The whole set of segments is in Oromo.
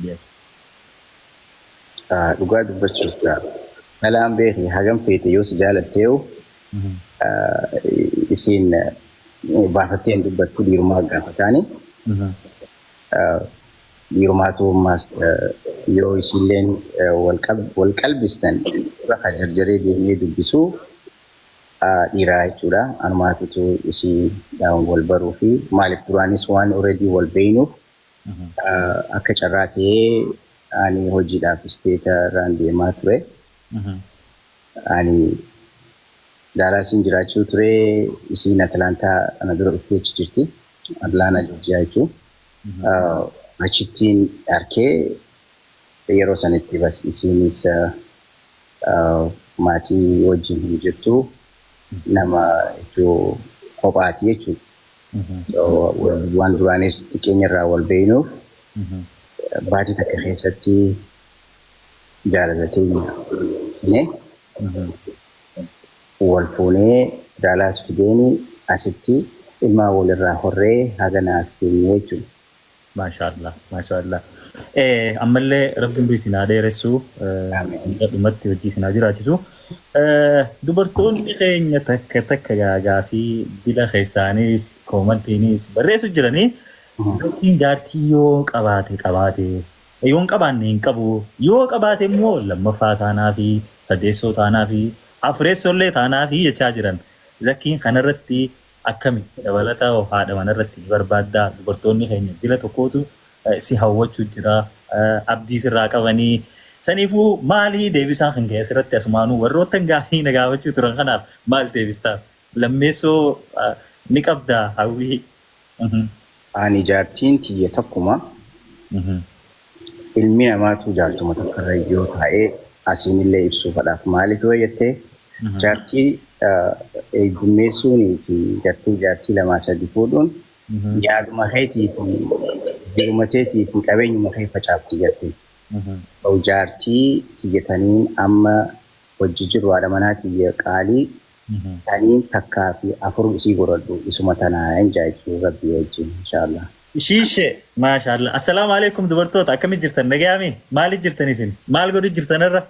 Yes. Dhugaa dubbachuuf dhalaan beeki hagam feete yoo si jaalatteeyu isiin baafattee hin dubbattu, dhiirumaa gaafataani. Dhiirumaatu ammaas yoo isiilleen wal qalbistan dura kan jarjaree deemee dubbisu dhiiraa jechuudha. Anumaatutu isii wal baruu fi maaliif duraanis waan already wal beeynuuf, akka carraa ta'ee ani hojiidhaaf isteeta irraan deemaa ture. Ani Daalaasiin jiraachuu ture, isiin Atlaantaa ana dura dhuftee achi jirti. Atlaantaa, Joorjiyaa jechuun. Achittiin arkee yeroo sanitti bas isiinis maatii wajjin hin jirtu, nama jechuu kophaati jechuudha. Waan duraanis xiqqeenya irraa wal beeynuuf baatii takka keessatti jaalala teenya wal fuunee, Daalaas fideeni asitti ilmaan walirraa horree haga as geenye jechuudha. Maashaallah, maashaallah. Ammallee Rabbiin umrii isin haa dheeressu. Hanga dhumatti hojii isin haa jiraachisu. Dubartoonni keenya takka takka gaafii dila keessaanis commentiinis barreessu jiranii. Zakiin jaartii yoo qabaate qabaate, yoo hin qabaanne hin qabu, yoo qabaate immoo lammaffaa taanaa fi sadeessoo taanaa fi afureessoollee taanaa fi jechaa jiran. Zakiin kanarratti akkami? Dabalataa haadha manarratti ni barbaaddaa? Dubartoonni keenya dila tokkootu si hawwachuu jira, abdii sirraa qabanii. Saniifuu maalii deebisaan kan ka'e asirratti? Asumaanuu warroota gaafii na gaafachuu turan kanaaf maal deebistaa? Lammeessoo ni qabdaa hawwii? Ani jaartiin tiyya tokkuma. Ilmi namaatu jaartuma tokkorra yoo taa'ee asiinillee ibsuufadhaaf, maaliif yoo jettee, jaartii heddummeessuunii fi gartee jaartii lamaa sadi fuudhuun yaaduma keetii fi jiruma keetii fi qabeenyuma kee facaafti gartee. Jaartii tiyyataniin amma hojii jiru, haadha manaa tiyya qaalii taniin takkaa fi afur isii godhadhu, isuma tanaa hin jaachuu Rabbii wajjin, inshaallah. Shiishe, maashaallah. Assalaamu alaikum dubartoota, akkamitti jirtan? Nagayaami? Maaliif jirtan isin? Maal godhu jirtan irra?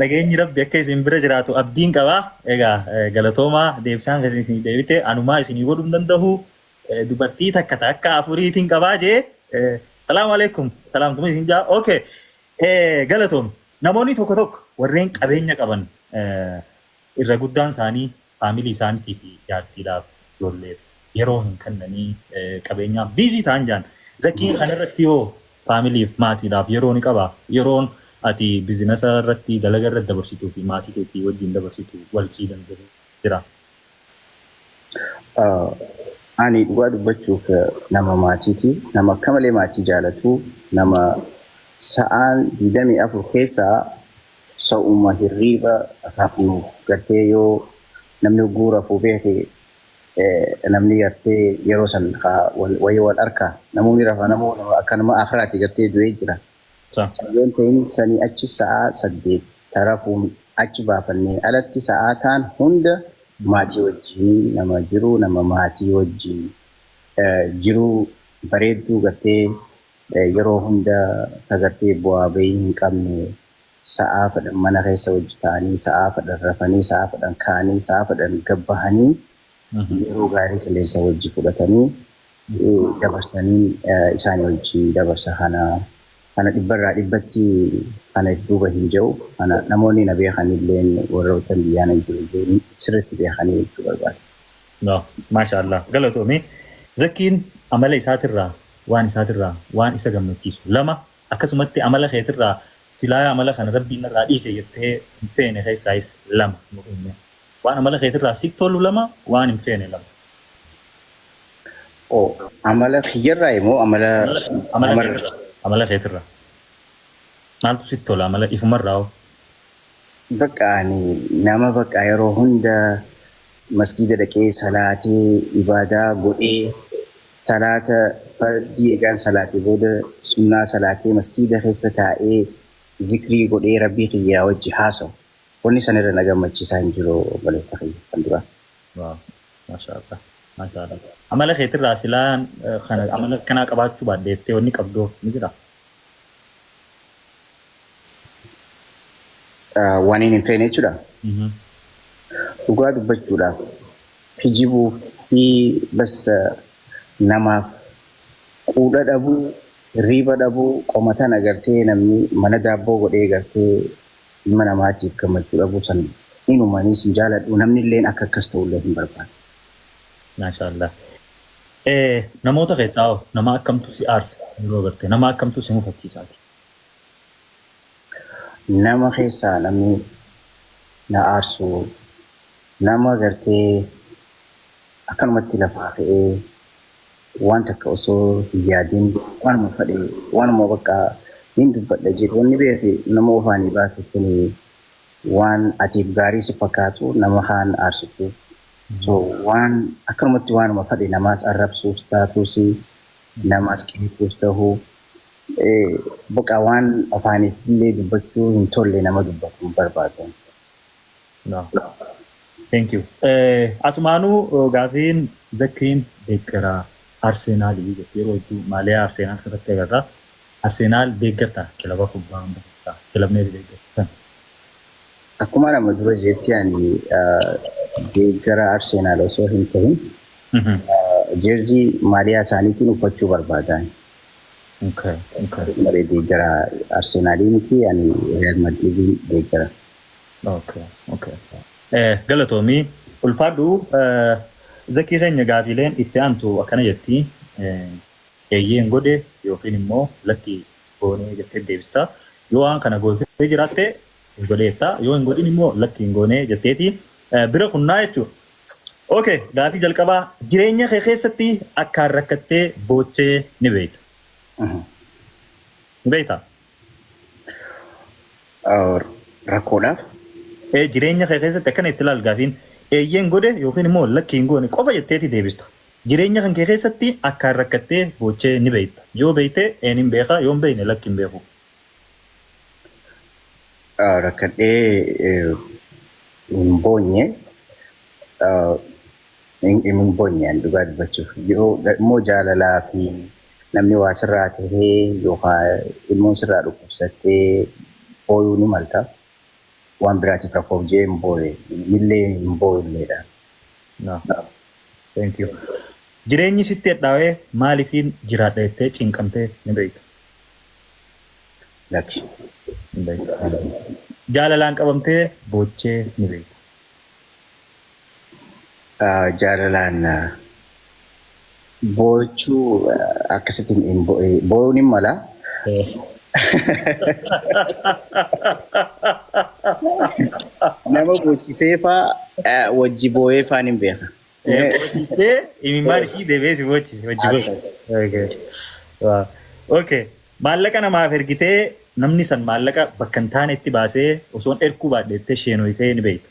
Nageenyi Rabbi akka isin bira jiraatu abdiin qabaa. Egaa galatoomaa, deebisaan kan isin deebite anumaa isinii godhuu hin danda'u. Dubartii takka takka afuriitiin qabaa jee. Salaamu alaikum. Salaamtuma isin jaa. Okay. Galatoom. Namoonni tokko tokko warreen qabeenya qaban irra guddaan isaanii family isaaniitii fi jaartiidhaaf ijoolleef yeroo hin kennanii, qabeenyaaf busy ta'an jaan. Zakiin kanarratti yoo familyf maatiidhaaf yeroo ni qabaa? Yeroon ati business irratti, dalaga irratti dabarsituu fi maatii keetii wajjin dabarsitu wal sii danda'u jira? Ani dhugaa dubbachuuf nama maatiiti. Nama akka malee maatii jaalatu. Nama sa'aan 24 keessaa sa'uma hirriiba rafnu gartee, yoo namni hogguu rafuu beeke, namni gartee yeroo san wayii wal arkaa, namoonni rafa, namoonni akka nama akiraati gartee du'ee jira. Yoon ta'in sanii achi sa'aa 8 tarafuun achi baafannee alatti sa'aa taan hunda maatii wajjin nama jiru, nama maatii wajjin jiru bareedduu gartee yeroo hunda sagartee bu'aa bahii hin qabne, sa'aa fedhan mana keessa wajji ta'anii, sa'aa fedhan rafanii, sa'aa fedhan ka'anii, sa'aa fedhan gabbahanii, yeroo gaarii qilleensa wajji fudhatanii dabarsanii isaanii wajjin dabarsa. Kana dhibbarraa dhibbatti kana duuba hin jiru. Kana namoonni na beekan illeen, warroota biyyaana jiru illeen sirriitti beekanii jechuu barbaada. No, maashaallah, galatoomi. Zakiin amala isaatirraa, waan isaatirraa waan isa gammachiisu lama, akkasumatti amala keetirraa silaa amala kana Rabbiin narraa dhiise jettee hin feene keessaayis lama nuuf himi. Waan amala keetirraa si tolu lama, waan hin feene lama. Oh, amala kiyyarraa immoo amala Amala keetirraa. Amala keetirraa. Maaltu sitti tola amala ifumarraa hoo? Bakka ani nama bakka yeroo hunda masgiida dhaqee salaatee ibaadaa godhee, salaata fardii egaan salaatee booda sunnaa salaatee masgiida keessa taa'ee zikrii godhee Rabbii kiyyaa wajji haasawu. Wanni san irra na gammachiisaa hin jiru, obboleessa kiyya kan duraa. Waaw. Maashaallah. Maashaallah. Amala keetirraa silaa kana amala kanaa qabaachuu baadheettee wanni qabdu ni jira? Waan hin feene jechuudha. Dhugaa dubbachuudhaaf, kijibuu fi bas namaaf quudha dhabuu, hirriiba dhabuu, qomatan agartee namni mana daabboo godhee gartee ilma namaatiif gammachuu dhabuu san inumaniis hin jaaladhu, namni illeen akka akkas ta'ullee hin barbaadu. Maashaallah. Namoota keessaa hoo nama akkamtu si aarsa yeroo agarte, nama akkamtu si mufachiisaati? Nama keessaa namni na aarsu nama gartee akkanumatti lafaa ka'ee waan takka osoo hin yaadin waanuma fedhe, waanuma bakka nin dubbadha jedhu. Wanni beeki nama ofaanii baatu kun waan atiif gaarii si fakkaatu nama kaan aarsitu. So waan akkanumatti waanuma fedhe namaas arrabsuus taatuus, namaas qeequus ta'uu, bakka waan afaaniif illee dubbachuu hin tolle nama dubbatu hin barbaadu. No. Thank you. Asumaanuu gaafiin Zakkiin deeggaraa Arseenaalii jetti, yeroo hedduu maaliyaa Arseenaal sirratti agarra. Arseenaal deeggarta, kilaba kubbaa hunda keessaa kilabni ati deeggartan? Akkuma nama dura jetti, ani deeggara Arseenaal osoo hin ta'in jeerzii maaliyaa isaaniitiin uffachuu barbaadan. Malee deeggara Arseenaalii miti, ani Real Madridiin deeggara. Okay. Galatoomii, ulfaadhu Zakii keenya. Gaafiileen itti aantu akkana jetti. Eeyyeen godhe yookiin immoo lakki goonee jettee deebista. Yoo waan kana gootee jiraatte hin godheetta. Yoo hin godhin immoo lakki hin goonee jetteeti. Bira kunnaa jechuudha. Okay, gaafii jalqabaa, jireenya kee keessatti akkaan rakkattee boochee ni beekta? Ni beektaa? Rakkoodhaaf? Jireenya kee keessatti, akkana itti ilaal, gaafiin eeyyeen godhe yookiin immoo lakki hin goone qofa jetteeti deebista. Jireenya kan kee keessatti akkaan rakkattee boochee ni beekta? Yoo beekte een hin beeka, yoo hin beekne lakki hin beeku. Rakkadhee hin boonye, hin boonye ani dhugaa dubbachuuf. Yoo immoo jaalalaa fi namni waa sirraa tahee yookaan ilmoon sirraa dhukkubsattee booyuu ni malta. Waan biraatiif rakkoof jee hin booye illee, hin booyulleedha. No. Thank you. Jireenyi sitti hadhaawee maaliifiin jiraadha jettee cinqamtee ni beekta? Lakki. Hin beektu. Jaalalaan qabamtee boochee ni beekta? Jaalalaan boochuu akkasitti booyuun hin mala. Nama boochisee faa wajji booyee faan hin beeka. Boochisee imimmaan ishii deebi'ee si boochise wajji boochise. Okay. Wow. Okay. Maallaqa namaaf ergitee namni san maallaqa bakka hin taanetti baasee osoon erguu baadheettee sheenoyitee ni beekta?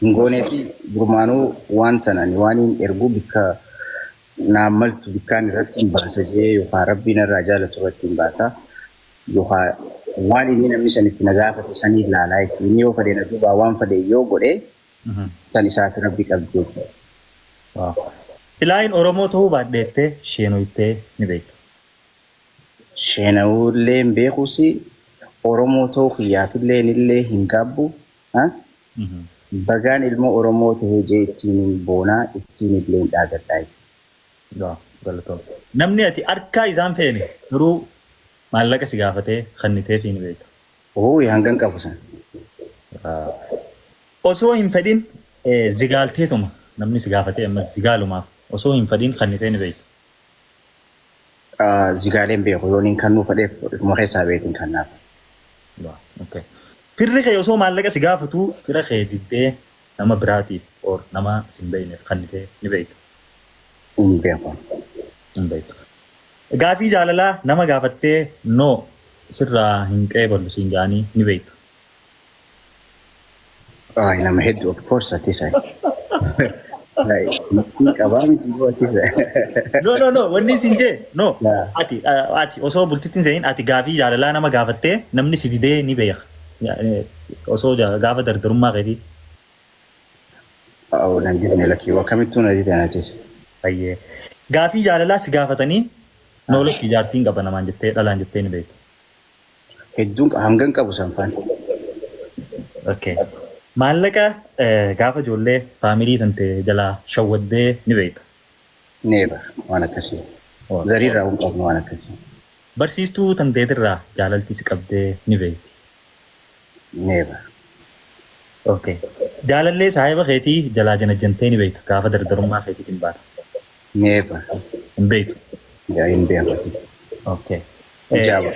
Hin gooneesi gurmaanuu waan sana, ani waan hin ergu bikka naan maltu bikkaan irratti hin baasa jee yookaan rabbiin irraa jaalatu irratti hin baasa yookaan waan inni namni san itti na gaafate sanii ilaalaa jechuudha. Inni yoo fedhe na duubaa waan fedhe yoo godhe san isaaf rabbi qabdi jechuudha. Wow. Silaayin Oromoo ta'uu baadheettee sheenoyitee ni beekta? Sheenawullee hin beekuus, Oromoo ta'uu kiyyaafillee illee hin gaabbu. Bagaan ilma Oromoo ta'ee jee ittiin hin boonaa, ittiin illee hin dhaadadhaa jechuudha. Wow, galatoom. Namni ati harkaa isaan feene garuu maallaqa si gaafatee kenniteefii ni beekta? Oo, hangan qabu san. Osoo hin fedhin zigaalteetuma namni si gaafatee amma zigaalumaaf osoo hin fedhin kennitee ni beekta? Zigaaleen beeku, yoon hin kannuu fedheef ifuma keessaa beekin kannaaf. Wow, okay. Firri kee osoo maallaqa si gaafatu fira kee diddee nama biraatiif or nama si hin beekneef kennitee ni beekta? Hin beeku. Hin beektu. Gaafii jaalalaa nama gaafattee no sirraa hin qeeballu siin jedhanii ni beekta? Ay, nama hedduu, of course, ati isa. Hin qabaa miti yoo ati isa. No, no, no, wanni isin jee no, ati osoo bultitti hin seenin ati gaafii jaalalaa nama gaafattee namni si didee ni beeka. Osoo gaafa dardarummaa keetii. Oh, nan didne, lakkii, akkamittuu na didan atis. Bayyee. Gaafii jaalalaa si gaafatanii no lakki jaartiin qaba namaan jettee, dhalaan jettee ni beekta? Hedduun hangan qabu sanfaan. Okay. Maallaqa gaafa ijoollee family tante jalaa shawwaddee ni beekta? Never, waan akkasii. Zariirraa hin qabnu waan akkasii. Barsiistuu tanteetirraa jaalalti si qabdee ni beekti? Never. Okay. Jaalallee saahiba keetii jalaa janajjantee ni beekta gaafa dardarummaa keetiitiin baata? Never. Hin beektu? Yaa, hin beeku akkasii. Okay. Ijaaba.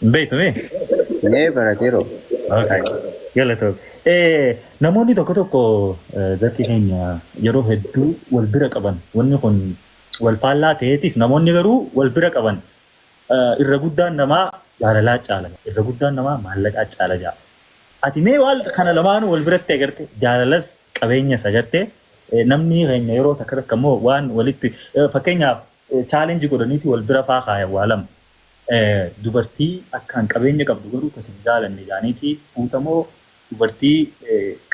Hin beektu mee? Never, ateeroo. Okay. Galatoo. Namoonni tokko tokko zakki keenya yeroo hedduu wal bira qaban, wanni kun wal faallaa ta'eetis, namoonni garuu wal bira qaban, irra guddaan namaa jaalalaa caala, irra guddaan namaa maallaqaa caala ja'a. Ati mee waan kana lamaanuu wal biratti agarte, jaalalas qabeenyas agarte, namni keenya yeroo takka takka immoo waan walitti fakkeenyaaf challenge godhaniiti wal bira faa kaayan waa lama. Dubartii akkaan qabeenya qabdu garuu tasin jaalanne jaaniiti fuutamoo, dubartii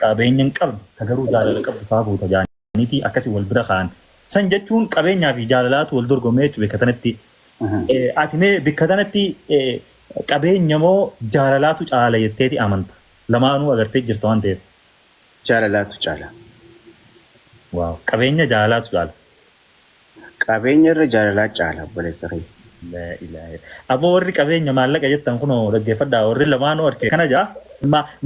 qabeenya hin qabne ta garuu jaalala qabdu faa fuuta jaaniiti akkasii wal bira kaayan. San jechuun qabeenyaa fi jaalalaatu wal dorgomee jechuudha bakka tanatti. Ati mee bakka tanatti qabeenya moo jaalalaatu caala jetteeti amanta? Lamaanuu agartee jirta waan ta'eef. Jaalalaatu caala. Wow. Qabeenya jaalalaatu caala. Qabeenya irra jaalalaa caala, obboleessa kiyya. Laa ilaaha. Aboo, warri qabeenya maallaqa jettan kunoo dhaggeeffadhaa, warri lamaanuu arge kana jaa.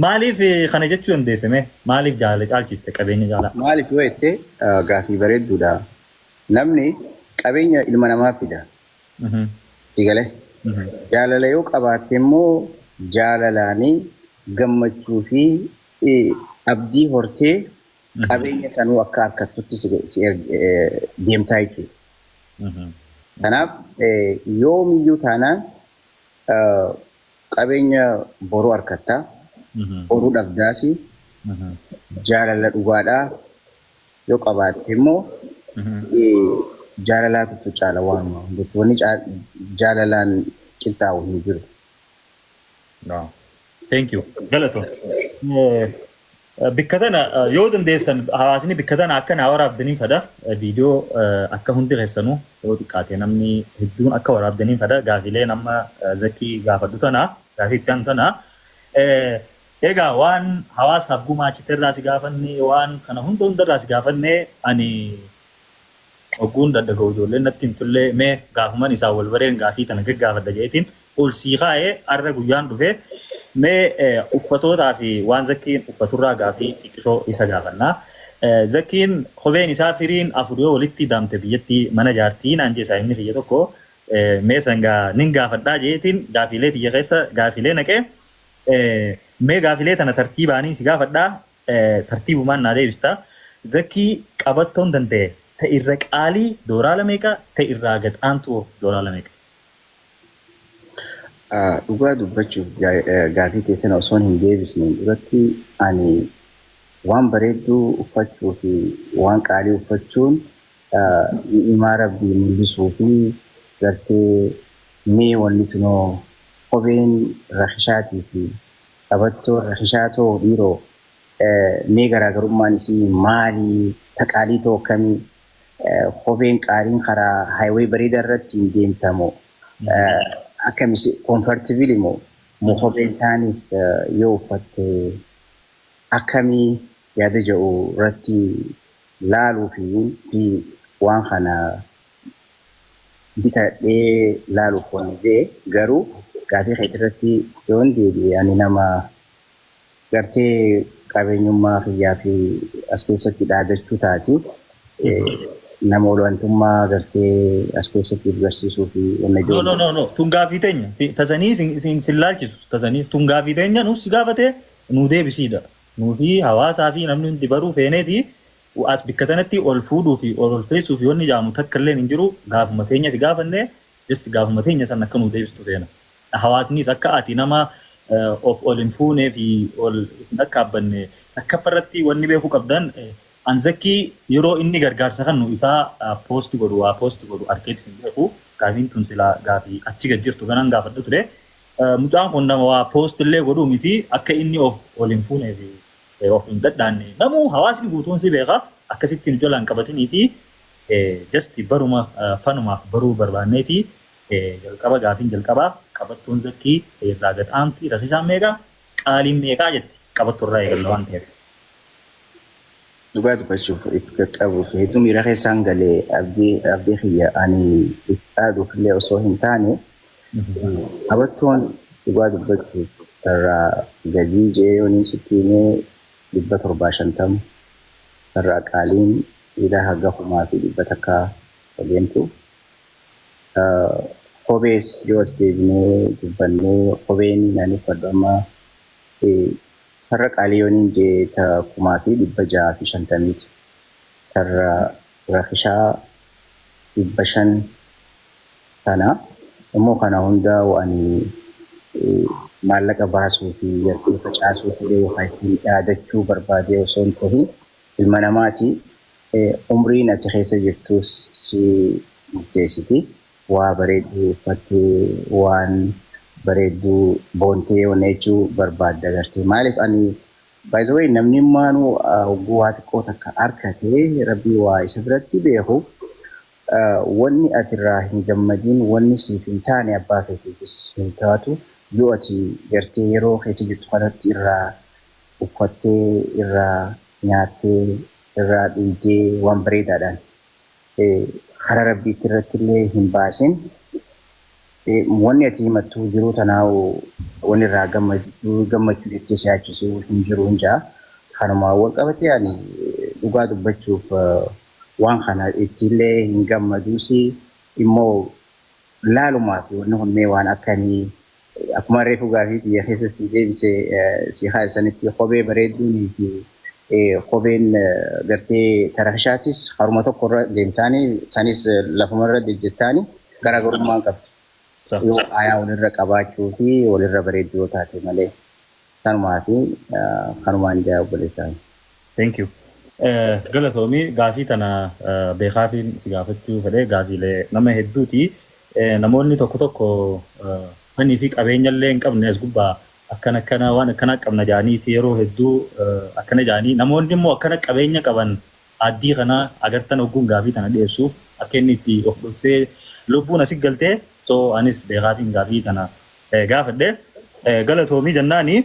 Maaliif kana jechuu dandeesse mee? Maaliif jaalala caalchiste qabeenya caalaa? Maaliif yoo jette, gaafii bareedduudha. Namni qabeenya ilma namaa fida. Sigalee. Jaalala yoo qabaatte immoo jaalalaanii gammachuu fi abdii hortee qabeenya sanuu akka harkattutti si deemtaa jechuudha. Kanaaf yoomiyyuu taanaan qabeenya boruu harkattaa, boruu dhabdaasi, jaalala dhugaadhaa yoo qabaatte immoo jaalalaatu caala waanuma hundatti. Wanni jaalalaan qixxaa'u hin jiru. No. Thank you. Galatoon. Bikka tana yoo dandeessan hawaasni bikka tana akka naa waraabdaniin fada. Viidiyoo akka hundi keessanuu, yoo xiqqaate namni hedduun akka waraabdaniin fada. Gaafileen amma Zakii gaafadhu tana, gaafii itti aanu tana. Egaa waan hawaasaaf gumaachite irraa si gaafanne, waan kana hunda hundarraa si gaafanne, ani ogguun daddaga'u ijoolleen natti himtullee mee gaafuman isaan wal bareen gaafii tana gaggaafadha jedheetiin ol sii kaa'ee har'a guyyaan dhufee, mee uffatootaa fi waan Zakkiin uffaturraa gaafii xiqqisoo isa gaafannaa. Zakkiin kopheen isaa firiin afur yoo walitti daamte biyyatti mana jaartii naan jee saahibni kiyya tokko, mee sangaa nin gaafadhaa jeetiin gaafiilee tiyya keessa gaafiilee naqee, mee gaafiilee tana tartiibaanii si gaafadhaa, tartiibumaan naa deebista. Zakkii, qabattoon danda'e ta irra qaalii dooraala meeqa, ta irraa gad aantu dooraala meeqa? Dhugaa dubbachuuf, gaafii kee kana osoon hin deebisneen duratti, ani waan bareedduu uffachuu fi waan qaalii uffachuun ni'imaa rabbii mul'isuu fi gartee mee wanni tunoo kopheen rakishaatii fi qabattoon rakishaatoo dhiiroo mee garaagarummaan isii maalii, ta qaalii ta'u akkamii, kopheen qaaliin karaa highway bareedaa irratti hin deemtamoo, akkamis comfortable moo moo kopheen taanis yoo uffatte akkamii yaada jedhu irratti laaluu fi waan kana bitadhee laaluuf wanni jedhe. Garuu gaafii keetii irratti yoon deebi'e, ani nama gartee qabeenyummaa kiyyaa fi as keessatti dhaadachuu taati. Nama olaantummaa gartee as keessatti barsiisuu fi wanna No, no, no, no. Tun gaafii teenya. Tasanii sin laalchisu. Tasanii tun gaafii teenya nuuf si gaafate nuu deebisiidha. Nuu fi hawaasaa fi namni hundi baruu feeneeti as bikka tanatti ol fuudhuu fi ol feessuu fi wanni jedhamu takka illee hin jiru. Gaafuma teenya si gaafanne, just gaafuma teenya san akka nuu deebistu feena. Hawaasnis akka ati nama of ol hin fuunee fi ol hin akkaabbanne takkaffa irratti wanni beekuu qabdan, Anzakkii yeroo inni gargaarsa kennu isaa post godhu, waa post godhu arkeetis hin beeku. Gaafiin tun silaa gaafii achi gad jirtu kanan gaafadhu ture. Mucaan kun nama waa post illee godhuu miti, akka inni of ol hin fuunee fi of hin dhadhaanne namuu hawaasni guutuun si beeka, akkasitti nu jalaan qabatinii fi just baruma fanumaaf baruu barbaanneeti. Jalqaba gaafiin jalqabaa qabattoon Zakkii irraa gad aanti rakisaan meeqa qaaliin meeqaa jetti qabattoo irraa eegalla waan ta'eef. Dhugaa dubbachuuf if qaqqabuuf hedduu miira keessaan galee, abdii kiyya, ani if dhaaduuf illee osoo hin taane, qabattoon dhugaa dubbachuuf irraa gadii jee yooniin sitti himee 750, irraa qaaliin dhiira haga 1100 deemtu. Kophees yoo as deebinee dubbannee, kopheen ani uffadhu amma farra qaalii yooniin jee ta 1650ti. Tarra rakishaa 500 kana. Immoo kana hunda ani maallaqa baasuu fi gartee facaasuu fedhee yookaan ittiin dhaadachuu barbaadee osoo hin ta'in, ilma namaati, umriin ati keessa jirtus si murteessiti. Waa bareedduu uffattee, waan bareedduu boontee wanna jechuu barbaadda gartee. Maaliif ani, by the way, namni maanuu hogguu waa xiqqoo takka arkatee rabbii waa isa biratti beeku, wanni ati irraa hin gammadin, wanni siif hin taane abbaa feetiifis hin taatu. Yoo ati gartee yeroo keessa jirtu kanatti irraa uffattee, irraa nyaattee, irraa dhuydee, waan bareedaadhaan karaa rabbiitti irratti illee hin baasin, wanni ati himattu jiruu tanaa'u wanni irraa gammachuu jettee si yaachisu hin jiru hin jaa. Kanuma wal qabatee ani dhugaa dubbachuuf waan kana ittiillee hin gammaduusi, immoo laalumaa fi wanni kun mee waan akkamii, akkuma reefu gaafii xiyya keessa si deebise si haasanitti, kophee bareedduunii fi kopheen gartee tarakishaatis haruma tokko irra deemtaanii sanis lafuma irra jejjettaanii garaagarummaa hin qabdu. Yoo aayaa walirra qabaachuu fi walirra bareedduu yoo taate malee, sanumaa fi kanumaan jaa, obboleessaa. Thank you. Galatoomii, gaafii tana beekaafiin si gaafachuu fedhee, gaafiilee nama hedduuti. Namoonni tokko tokko fanii fi qabeenya illee hin qabne as gubbaa akkana akkana waan akkana qabna jaaniiti yeroo hedduu akkana jaanii, namoonni immoo akkana qabeenya qaban addii kana agartan ogguun gaafii tana dhiyeessuuf akka inni itti of dhoksee lubbuun asi galtee. So anis beekaatiin gaafii tana gaafadhe. Galatoomii jennaani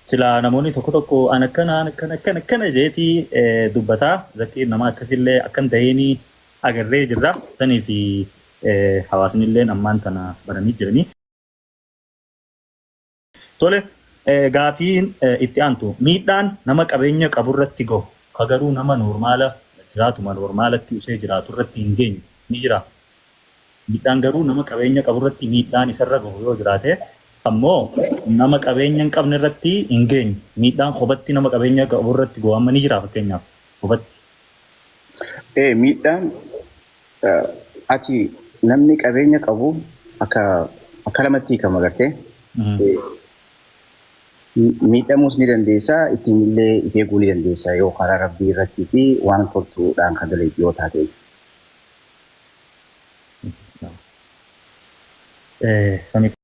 silaa namoonni tokko tokko an akkana an akkana akkana akkana jeetii dubbataa, Zakkiin nama akkasillee akkan ta'eenii agarree jirra sanii fi hawaasni illeen ammaan tana baranii jiranii. Tole, gaafiin itti aantu, miidhaan nama qabeenya qaburratti gahu ka garuu nama normal jiraatuma normalatti usee jiraatu irratti hin geenye ni jira. Miidhaan garuu nama qabeenya qaburratti miidhaan isarra gahu yoo jiraate, ammoo nama qabeenya hin qabne irratti hin geenye, miidhaan kophatti nama qabeenya qaburratti gahu amma ni jira fakkeenyaaf kophatti. Miidhaan ati namni qabeenya qabu akka lamatti hiikama gartee. Miidhamuus ni dandeessa, ittiin illee if eeguu ni dandeessa yoo karaa rabbii irrattii fi waan toltuudhaan kan dalagu yoo taate. Saniif